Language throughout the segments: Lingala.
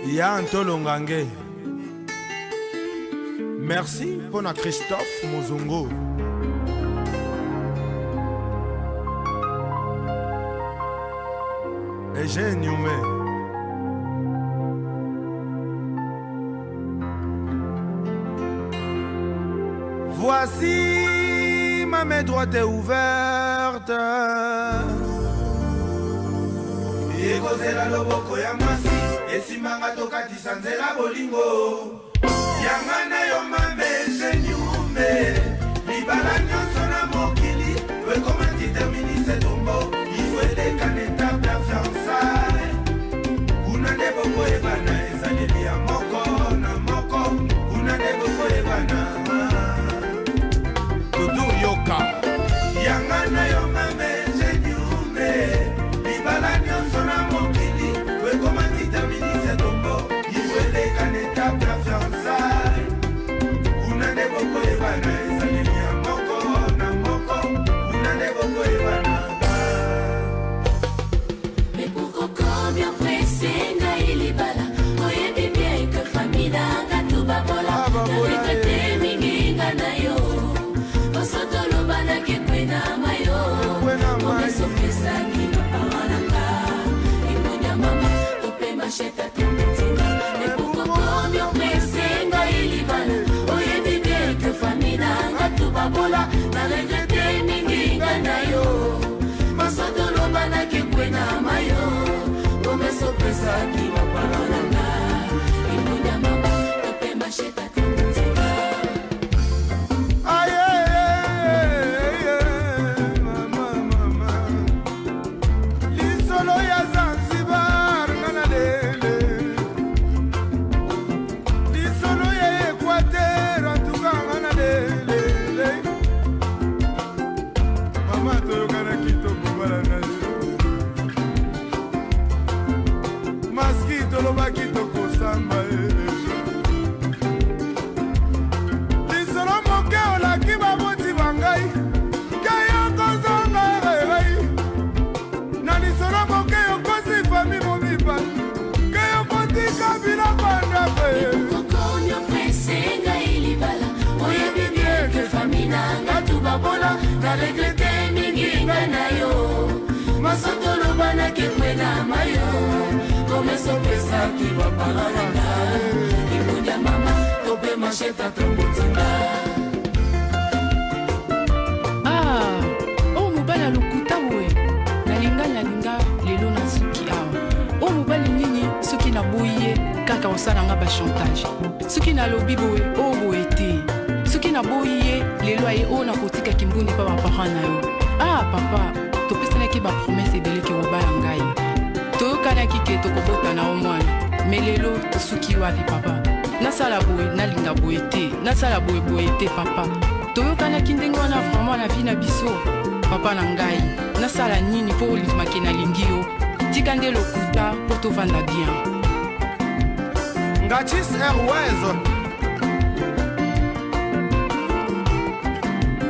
Ya Ntolongange. Merci mpo na Christophe Mozongo. Eugène Nyume. Voici ma main droite est ouverte. Ekozela loboko ya mwasi esimbanga tokatisa nzela bolingo yanga na yo mame geniume libala nyonso na mokili ekoma determinise tombo ifo eleka na etape ya fiançailles kuna nde bokoyebana ezaleli ya moko na moko kuna nde bokoyebana Dudu yoka yanga na yo mame geniume libala nyonso na mokili ekoma determinise tombo ifo eleka na etape ya fiançailles kuna nde bokoyebana ezaleli ya moko na moko kuna nde bokoyebana. Mais pourquoi combien pressé ngai libala oyebi bien que famille nanga tu babola? Ah, babola, na regrette mingi nga na yo poso tolobanaki ekwena mayo. Ekwena mayo. Omesopesaki baparent nanga imonya mama tope machete atombotinga. Mais pourquoi combien pressé ngai libala oyebi bien que famille nanga tu babola na regrette mingi nga na yo poso tolobanaki ekwena mayo omesopesaki baparent nanga imonya mama tope machete atombotinga. Aye, mama, mama. Lisolo ya Zanzibar nga na lele. Lisolo ya Équateur antuka nga na lele. Mama toyokanaki tokobala na yo. Maski tolobaki tokosamba ele. Lisolo moke olaki baboti bangai ke yo kozonga ngai na lisolo moke yokosi fami mobimba ke yo kotika biloko ndako. Kokomio pressé ngai libala oyebi bien que famille nanga tu babola na regrette mingi nga na yo maso tolobanaki ekwena mayo komesopesaki baparent nanga ibunya mama tope machete atombotinga. Ah, oyo mobali ya lokuta boye. Nalinga nalinga lelo nasuki awa. Oyo mobali nini? Soki naboyi ye kaka osala nga bachantage, soki nalobi boye oyo boye te, soki naboyi ye lelo aye oyo nakotika kimbundi mpa baparent na yo. Ah papa, topesanaki bapromesses ebele ke kobala ngai, toyokanaki ke tokobota na yo mwana, mais lelo tosuki wapi papa? Nasala boye, nalinga boye te, nasala boye boye te. Papa, toyokanaki ndenge wana vraiment na vie na biso. Papa na ngai, nasala nini mpo olimake? Nalingi yo, tika nde lokuta mpo tovanda bien. Ngachis Airways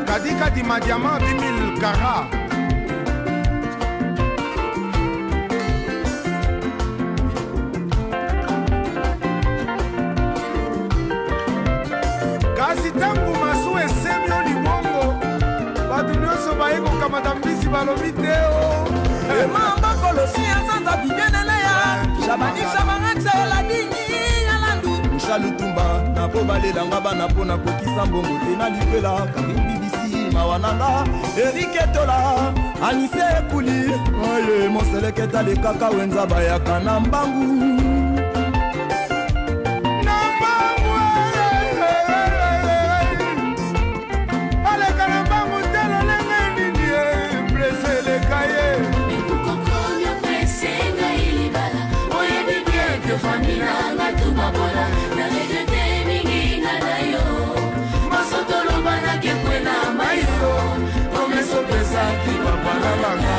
Kadikadi ma diamant 10 000 carats. Kasi ntango masu esemi yo libongo, bato nyonso baye kokamata mbisi balobi te o. Emambakolosi ya nzanza bibieneleya shabanisa bangaxela dingi yalandu Michel Lutumba na po balelanga bana mpo nakokisa mbongo te na likwela Karim BBC mawa nanga Erike Tola Anise Ekuli aye moseleketa lekaka wenza bayaka na mbangu. Na mbangu, aleka na mbangu te. Lolenge nini blesse eleka ye? Ekokokomio pressé ngai libala oyebi bien que famille nanga tu babola na regrette mingi nga na yo maso tolobanaki ekwena mayo komesopesaki baparent nanga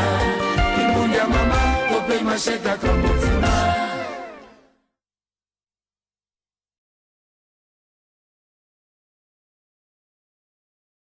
imbundia mama tope machete akambotinga.